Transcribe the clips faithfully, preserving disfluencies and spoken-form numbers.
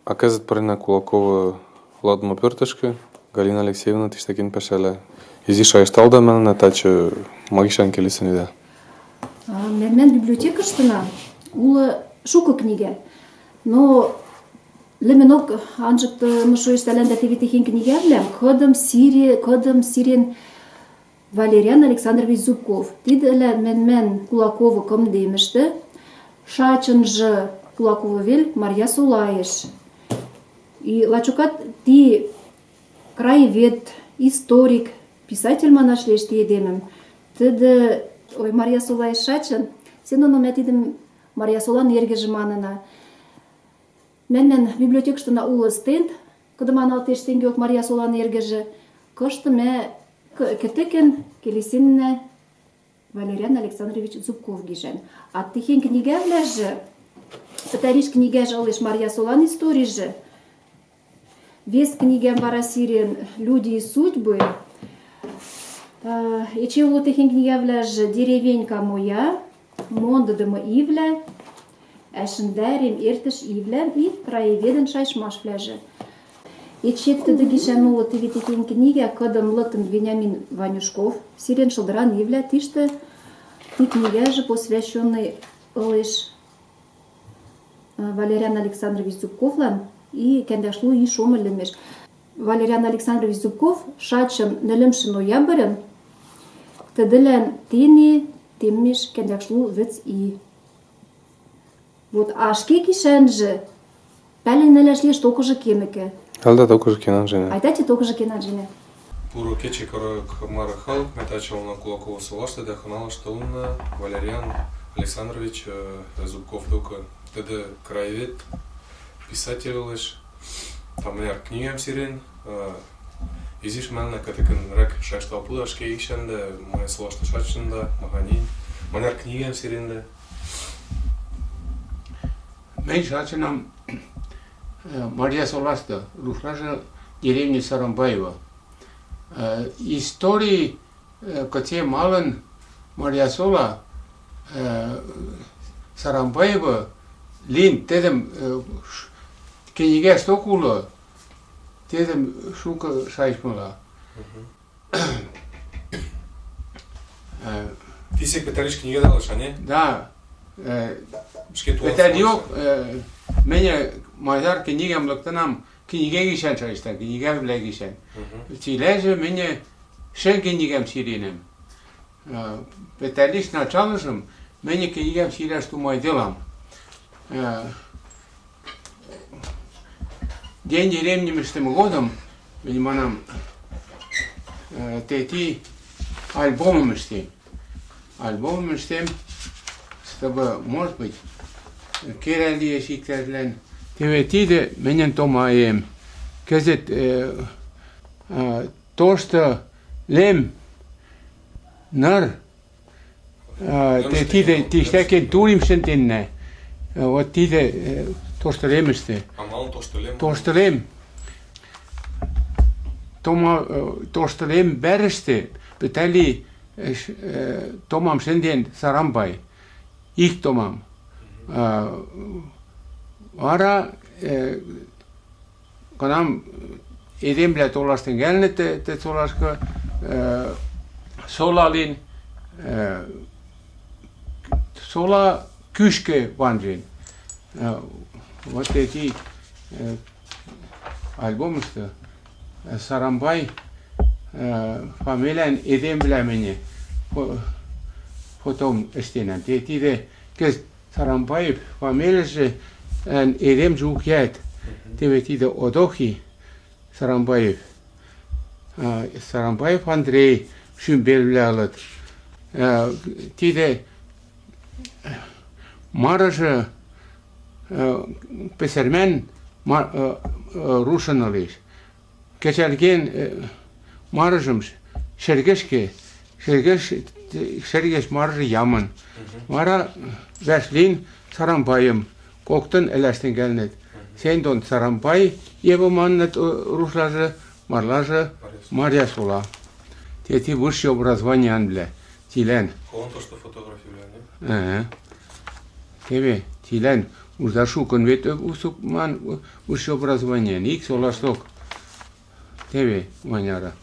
А кӧзыт пырина Кулаковы ладмы пӧртышкы, Галина Алексеевна тиштакен пӧшалля. Изиш шайышталда, мелна тачы, ма гишан келесынеда? А, мемнан библиотекаштына улы шукы книга. Но лымынок анжыкты мышуэшталанда теве техень книгавлам, кыдым сире, кыдым сирен Валериан Александрович Зубков. Тидылы мемнан Кулаковы кымдемышты, шачын жы Кулаковы вель Марья Солаеш. И лачокат ти краевед, историк, писатель манаш лиэш ти эдемым. Тыды, ой, Марья Солаеш шачын, сенономя тидым Марья Солан эргыжы манына. Мемнан библиотекаштына улы стенд, кыдым аналтеш тенгеок Марья Солан эргыжы, кышты мя к-, кӧтыкӧн келесеннэ Валериан Александрович Зубков гишан. А техень книгавлажы, петариш книгажы ылеш Марья Солан историжы, вес книгам вара сирен «Люди и судьбы». Э, эче улы техень книгавлажы «Деревенька моя», «Мондыдымы ивлля», «Ӧшындайрим эртыш ивлля» и краеведын шайыштмашвлажы. Эче тыды гишан улы теве техень книга, кыдым лыктын Вениамин Ванюшков, сирен «Шылдыран ивлля», тиштӧ ти книгажы посвящённый ылеш Валериан Александрович Зубковлан и кӧндашлу и шомы лымеш. Валериан Александрович Зубков шачын нӧльымшы ноябрьын, тыдылӧн тени теммеш кӧндашлу виц и. Вот ашкӧ гишан жӧ пален нӧлташ лиэш токыжы кемыкӧ. Айда токыжы кен анжына. Айда токыжы кен анжына. Пуру кечы, курок мары хал, ме тачы улын Кулаковы солашты да хыналышты улын Валериан Александрович, э, Зубков докы. Тыды краевед, писатель ылеш, там мыняр книгам сирен, э, изиш мелна кӧтыкӧнрак шайыштал пуд ашкӧ гишан да, мыняр солашты шачын да, махань, мыняр книгам сирен да. Мый шачынам, э, Марья Солашты, рушлажы деревня Сарамбаево. Э, история, э, кыце малын Марья Сола, э, Сарамбаево лин, тидым, э, ш-, книгаш ток улы, тидым шукы шайыштмыла. Мгм. Э, тисек петариш книгада ылеш, а не? Да. Э, петарёк, э, мыня мажар книгам лыктынам, книга гишан шайыштам, книгавлӧ гишан. Мгм. Циладжы мыня шӧр книгам сиренам. Э, петариш началыжым, мыня книгам сираш тумайдылам. Э, День деревни мыштым годым, мыня манам, э, тэтий альбомым мыштым. Альбомым мыштым, чтобы, может быть, кералиэш иктажлан. Теве тидэ мыням томаэм. Кызыт, э, э, тошты лем ныр, А, тэ-, тидэ, тиштакен турим шентеннэ. А, вот тидэ, э, тошты лемышты. А малын тошты лем? Тошты лем. Тома, э, тошты лем бӧрышты, пытали, э, ш-, э, томам шентен Сарамбай. Ик томам. А, вара, э, Кынам эдемвлэ толаш тынгальны тэ, тэ солашкы, э, солалин, э, сола кышкы ванжен. Э, вот эти, э, альбомышты, э, Сарамбай, э, фамилиян эдемвлэ мыня фо-, фотом эштенам. Тэ, тидэ кез Сарамбаев фамилияжы, э, эдем жукъят. Мгм. Теве тидэ Одохи Сарамбаев. А, Сарамбаев Андрей, шӱмбелвлалыт. Э, тидэ марыжы, э, песермен ма-, э, э, рушын ылеш. Кечалген, э, марыжым ш-, шергешке, шергеш, шергеш марыжы ямын. Мгм. Вара вяшлин Сарамбайым, коктын эляштын гальнет. Мгм. Сен дон Сарамбай, евы манныт, э, рушлажы, марлажы, Марья Сола. Марья Сола. Тети высшее образование анбле, тилен. Колон то, что фотографировали, не? Э. Теве, тилен. Ужда шукын вет, э, усук ман, э, высшее образование, ик солашток. Теве маняра.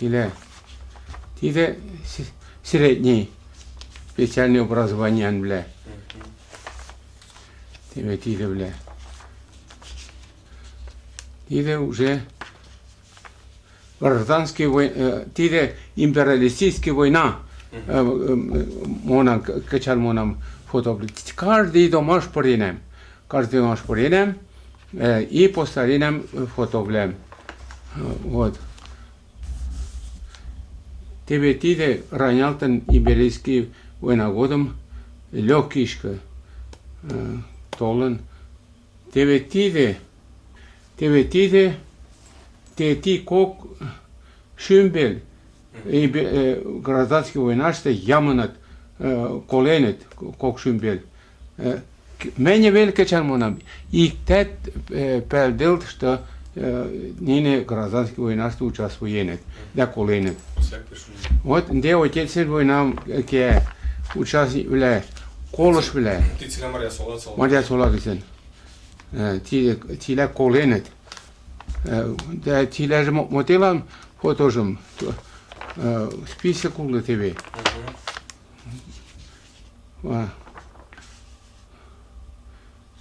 Тиле. Тидэ с-, средний специальный образованиевлэ. Теве тидывлэ. Тидэ уже гражданский вой-, э, тидэ империалистический война. Э, э, монам, к-, кычал монам фотовлэ. Каждый домаш пыринам. Каждый домаш пыринам. Э, и постаринам, э, фотовлэм. Э, вот. Теве тидэ ранялтын империалистический война годым лёгкийшкы, э, толын. Теве тидэ, теве тидэ, тетя кок шӱмбел, и бе-, э, гражданский войнашты ямыныт, э, коленыт, к-, кок шӱмбел. Э, к-, мыйым веле кычал монам, иктат, э, пӧлдылт, что, э, нинӧ гражданский войнашты участвуенныт да коленыт. Вот, ды отец война, э, ке участниквлэ, колышвлэ. Тидэ циле Марья Сола, Марья Сола гисен. Э, ти-, тиле коленыт. Э, да, тиле жы мо-, мотылам фотожым, э, список улы теве. А.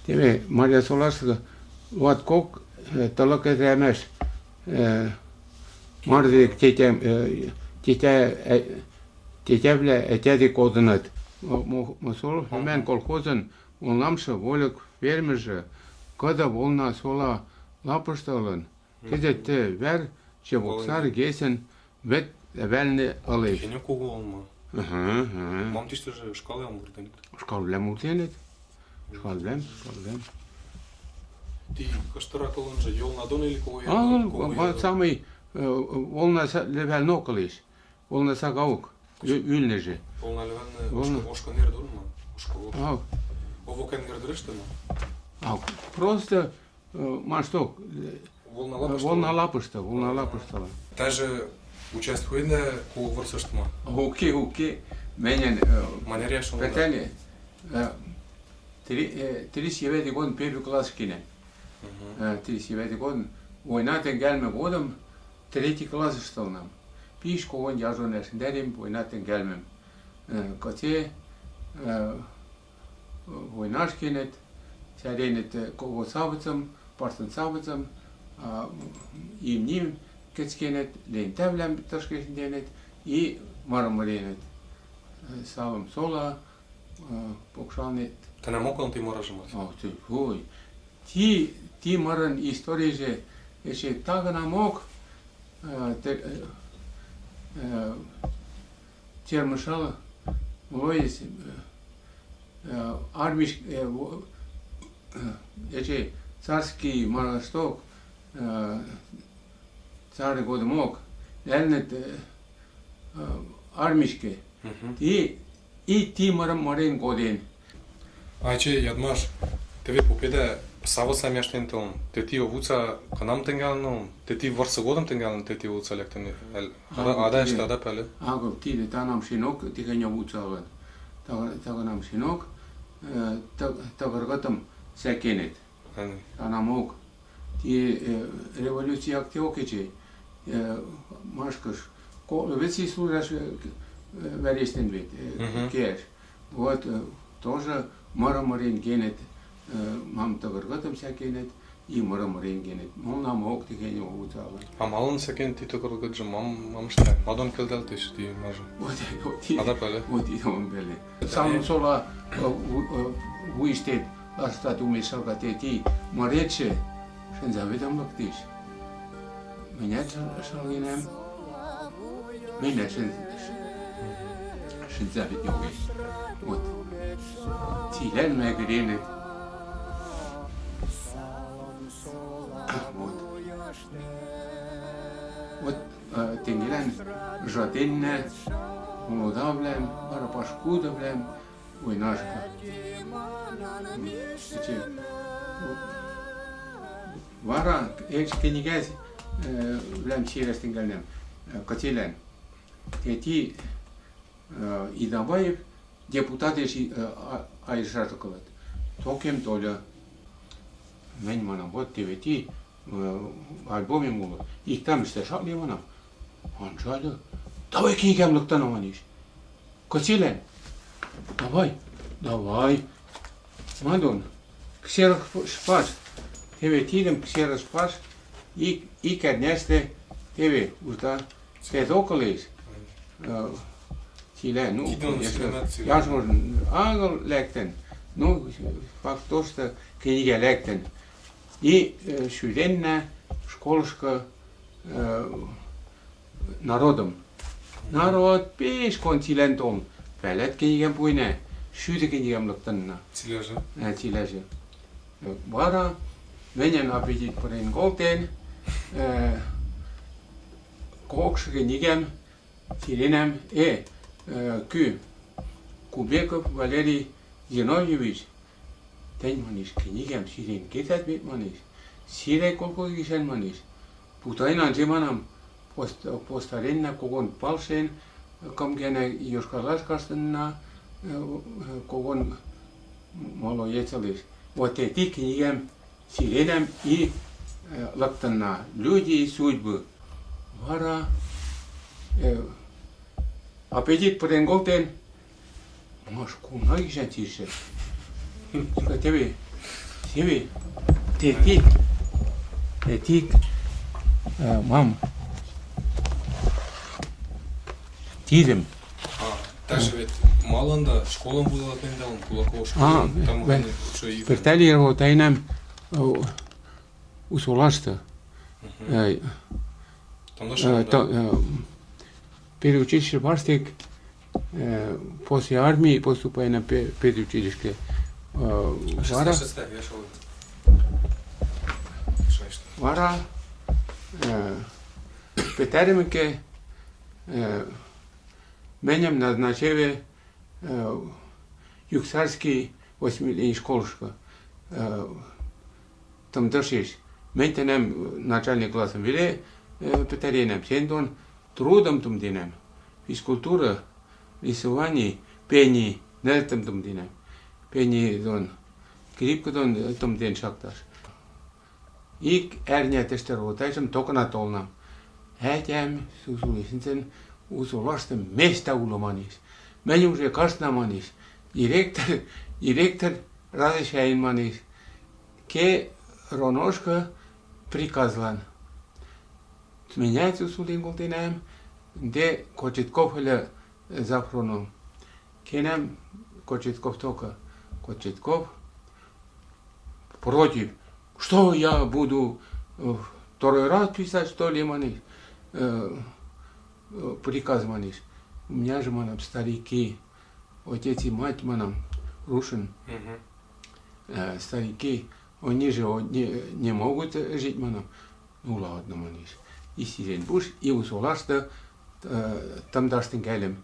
Теве Марья Солашты, вот кок, э, тӧлык ӧтемеш, э, мар век тетям, э, тетя, э, тетявлэ, э, тетя кодыныт. Мо-, мо-, мосол, мӧн колхозын, олнамшы вольык фермажы, кыды Волна сола лапышты ылын. Кыдзи тӧ вӧр, Чебоксар гесен вӧд-, вӧлны ылеш. Кенок кого олма. Ага, ага. Мам тиштыжы шкалвлам урденныт. Шкалвлам урденныт. Шкалвлам, шкалвлам. Ти кыштырак ылын жы, Ёлна дон или кого? А, Ёлна, кого, вот Ёлна? Самый, э, Волна са-, левел нокылыш. Волна сагаук. Ю-, ӱлнӧ жы. Волна левел нокылыш. Волна. Ошкы, ошкы нер дорын ма? Ошкы, вот. Ау. Овокэн нер дорышты ма? А, просто Э, машток, э, Волна лапышты. Волна лапышты, Волна лапышты. Даже участвуйнӧ ку вырсышт ма? Уке, уке. Мыйын, э, маняръяш пӧтӧли, э, три-, э, тридцать девятый годын первый класс кенам. Э, тридцать девятый годын война тӧнгальмы годым третий классыш толнам. Пиш когон яжон ӧшӧдӧрим война тӧнгальмым. Э, кыце, э, войнаш кенет, сӧренет, э, кого савыцам, парсын савыцам, а, имним кецкенет, лентавлам тышкеш денет и мырым мыренет. Э, салым сола, э, покшалнет. Тынам околын ти мырыжым. О, ти, ой. Ти, ти мырын историжы эче тагынамок, э, те, э, э, Чермышал лоис, э, э, армиш-, э, во-, э, эче царский мырышток, э, царь годымок, ляльныт, э, э, армишкы. Мгм. Ти, и ти мырым мырен коден. Ачий, ядмаш, тэ вет попедат, савыцам яштен толын, тэ ти овуца кынам тӧнгальын, тэ ти вырсы годым тӧнгальын, тэ ти овуца лэктын, али, ага, ада, ада тидэ, ада пӧлы. Ага, тидэ танам шинок, тихонь овуца ылын. Та-, тагынам шинок, э, та-, тагыргытым сакенет. Ага. Танамок. Ти, э, революция актеок эче, э, машкыш, ко-, вет и служаш, э, к-, э, варестен вет, э, мгм, кеш. Вот, э, тоже мырым мырен кенет, э, мам тагыргытым сакенет, и мырым мырен кенет. Мон намок тихонь овуца ылын. А малын сакен ти тагыргытжы, мам, мам ышта? Мадон кӧлдалтеш ти мажы. Вот, вот и, ада пӧлы. Вот и он пӧлы. Салым сола, э, ву-, э, вуйыштет лаштат умеш шалгатет и мыретшы, шынзавидам лыктыш. Мыняр ша-, шалгенам, мыняр шын-, шынзавид ногы. Вот. Цилан мӧгыреныт. Вот. Вот, э, тенгелан жаденнӧ, молодавлам, вара пашкудывлам, войнашкы. М, эче, вот. Вара эче книгаяс, э, влам сирас тенгелан, э, кыцелан. Эти, э, Идабаев депутат эче, э, а, айшатокылыт. Токем Толя. Мынь манам, вот теве ти, э, альбомем улы. Ик там ыстышат ли, манам. Анжальы. Давай книгам лыктына, манеш. Кыцелан? Давай, давай. Мадон, ксерокс паш. Теве тидым ксерокс паш. Ик, ик ӧрняштӧ теве уж да. Свет около есть. Э, цилан, ну, яжон агыл лэктӧн. Ну, факт то, что книга лэктӧн. И, э, шуденна школышкы, э, народом. Народ пиш кон цилан толын. Пелят книгам пуйнӧ, шуды книгам лыктӧнна. Цилан жӧ? Э, цилан жӧ. Э, вара мынам аппетит пырен колтен, э, кокшы книгам цилинам, э, э, кӧ, Кубеков Валерий Зиновьевич, тэнь, манеш, книгам сирен кердат вет, манеш, сирай колхоз гишан, манеш. Путайнан жӧ, манам, пост-, постаренна когон палшен, кымгенӧ Йошкар-Олаыш каштынна, э, э, когон молодец ылеш. Вот эти книгам сиренам и, э, лыктӧнна «Люди и судьбы». Вара, э, аппетит пырен колтен, маш куна гишан цишӧ. Теве, теве, тетик, тетик, э, мам, тидым. А, даже ведь малын да школам вуйлатен да он Кулакова школа, а, там ве-, они ещё и пыртали его тайнам, э, Усть-Олашты. Мгм. Э, там э, наши, да? Та-, э, педучилище паштек, э, после армии поступай на пе-, педучилище. Э, а сейчас вара, сейчас ставь, я шёл. Слышишь, что? Вара, э, петарим ке, э, мынам назначеве э, Юксарский восьмилетний школышкы, э, тымдышеш. Мынам тэнам начальный классым веле, э, петаренам. Сен дон трудым тымденам. Физкультура, рисование, пение, нӧлтым тымденам. Пение дон, скрипка дон, э, тымден шакташ. Ик ӧрня тыштӧ ровотайшым токына толнам. Ӧтям, сусу лишнцын, Усть-Олашты места улы, манеш. Мынам уже каштна, манеш. Директор, директор разрешаен, манеш. Ке роношкы приказлан. Меняется сусу лин колтенам, де Кочетков ыльы, э, завроном. Кенам Кочетков только. Кочетков против. Что я буду, э, второй раз писать, что ли, манеш, э, э, приказ, манеш. У меня же, манам, старики, отец и мать, манам, Рушин. Мгм. Э, старики, они же о-, не, не могут, э, жить, манам. Ну ладно, манеш. И сирен пуш, и Усть-Олашты, э, тымдаш тінгальым.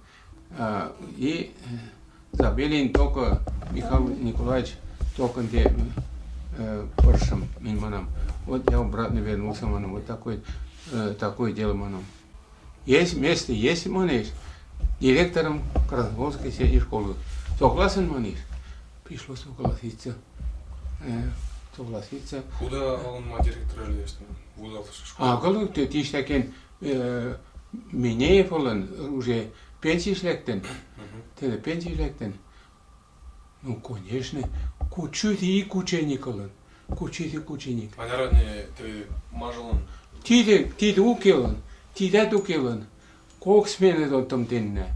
А, и, э, Забелин только, Михаил Николаевич только де, э, пырышым, мин манам. Вот я обратно вернулся, манам. Вот такой, э, такое дело, манам. Есть место, есть, манеш. Директором Красногорской средней школы. Согласен, манеш. Пришлось согласиться. Э, согласиться. Куда он, ма, директор или что? Вуйлатышы школы. А, кылы, тӧ-, тиштакен, э, Минеев ылын, уже пенсиш лэктӧн. Мгм. Тӧдӧ, пенсиш лэктӧн. Ну, конечно, кучуди ик ученик ылын. Кучуди ик ученик. А народный ты мажылын? Тидӧ, тидӧ уке ылын. Тидӧ уке ылын. Кок смена дон тымденнӧ.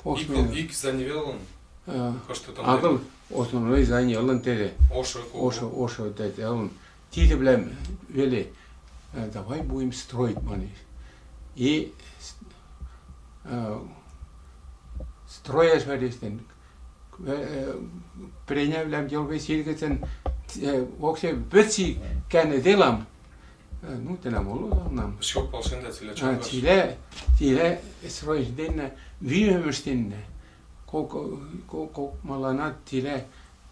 Кок смена. Ик, ик занявелын? Э, кышты тымден? Агыл, основной занявелын тӧдӧ. Ошо, ошо, ошо тӧдӧ ылын. Тидӧ вылам веле, э, давай будем строить, манеш. И с-, э, строяш варьыштын, э, э, пренявлам делвесилгыцын, э, воксе вӧци кӧнӧ делам. Э, ну, тэнам оло нам. Ещё полшен да циле. А, чёрт. Циле, циле строяш деннӧ, вимемыштеннӧ. Кок, кок, кок маланат циле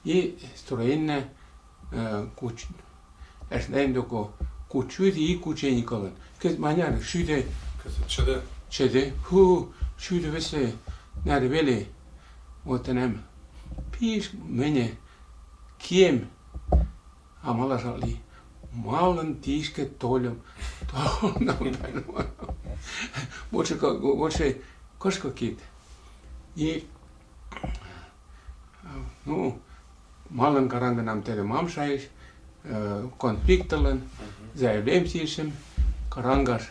и строеннӧ, э, куч-, ӧшнайын доко кучуди ик ученик ылын. Кыт маняр, шуды. Кыт чӧдӧ. Чӧдӧ. Ху, шуды весӧ нар веле. Вот тэнам. Пиш мене кем, амалаш ак ли. Малын тишкӧ тольым? Толынам. Больше ка-, больше кышкы кит. И, ну, малын карангынам тӧдӧ мам шайыш, э, конфликт ылын, заявлением сирсьым, карангаш.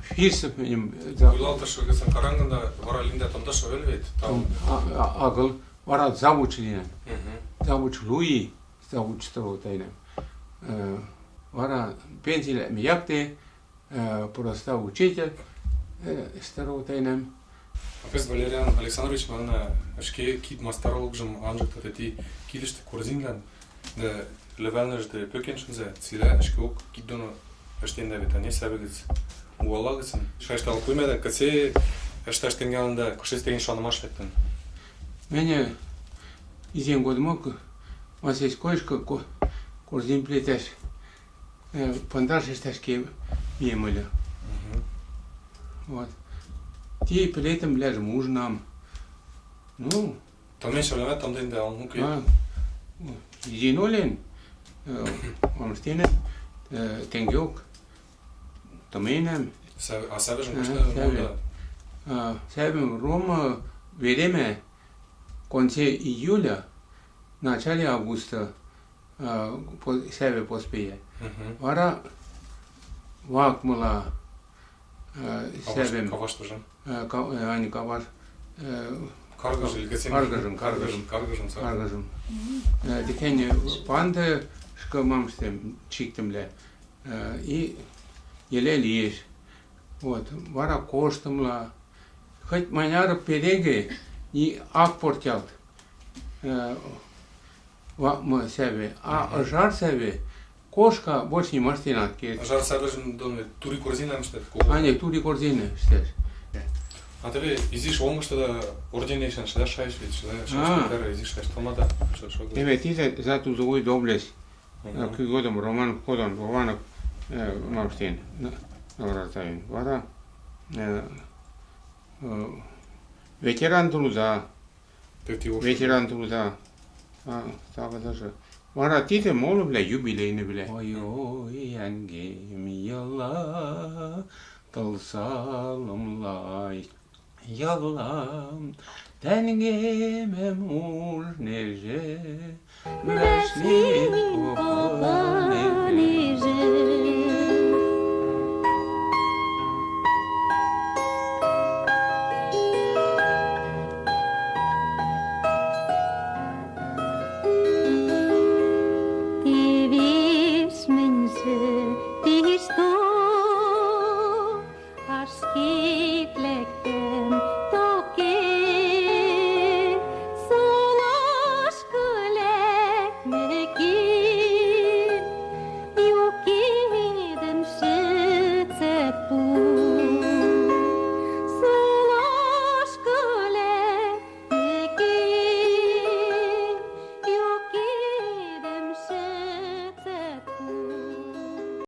Фирсов меньым, э, за- Вуйлатышы гыцын карангында, вара линдат тӧдӧ шо вел вет? Там, а, а, агыл, вара завуч линам. Завуч луи, завуч стӧр тайнам. Э, вара пенсилы ми якте, э, просто учитель, э, стӧр тайнам. А кыдз Валериан Александрович, мана ышке кид мастарлыкжым анжыкта, тӧтӧ кидыштӧ корзинлан, да левалнежды пӧкен шынза, цилиа ышкеок кид доно ышкенда вет, а не савигыц, уалла гыцын. Шайыштал куймеда, кыце ышкаш тенгалында, кыце тенге шанымаш лэктын? Мене изен годмок мастерскойышкы ко-, корзин плетяш, э, пындаш ышкаш ке миэм ыльы. Вот. Ти плетымвлажым ужнам. Ну. Тӧмӧн шалямат тӧдӧ да, он муке. А, изен олен, э, омштене, э, тенгеок тӧмӧнам. Са-, а савежым кышты савем? А, савем ромы веремӧ конце июля, начале августа, а, по-, саве поспейӧ. Вара вакмыла, а, савем. Каваш тоже? А, ка-, э, а не каваш. Э, каргыжым, каргыжым, каргыжым. Каргыжым, каргыжым. Э, техень панды шкы мамштем чиктымле. Э, и еле лиэш. Вот, вара коштымла. Хоть маняр перегы, и ак портялт. Э, ва-, м-, саве. А ыжар саве, кошка больше нимаштен ак керд. Ыжар савежым доно тури корзина ымыштат? А, не, тури корзина ымыштат. А тӧве изиш олмышты да орденешан шыда шайышт вет, шыда шайышт, изиш шайышт, тамада, шо-, шо-. Тӧве тидзы за трудовой доблесть. Кык годым Романов, Кодан, Романов, э, мамштен, на-, награждаен. Вара, э, э, ветеран труда. Ветеран труда. А, так даже. Вара тидзы молывлэ, юбилейныйвлэ. Ой, ой, ангем йыла, тыл салымлай йылам, тангемем уж нежы, вӧшлин попа нежы.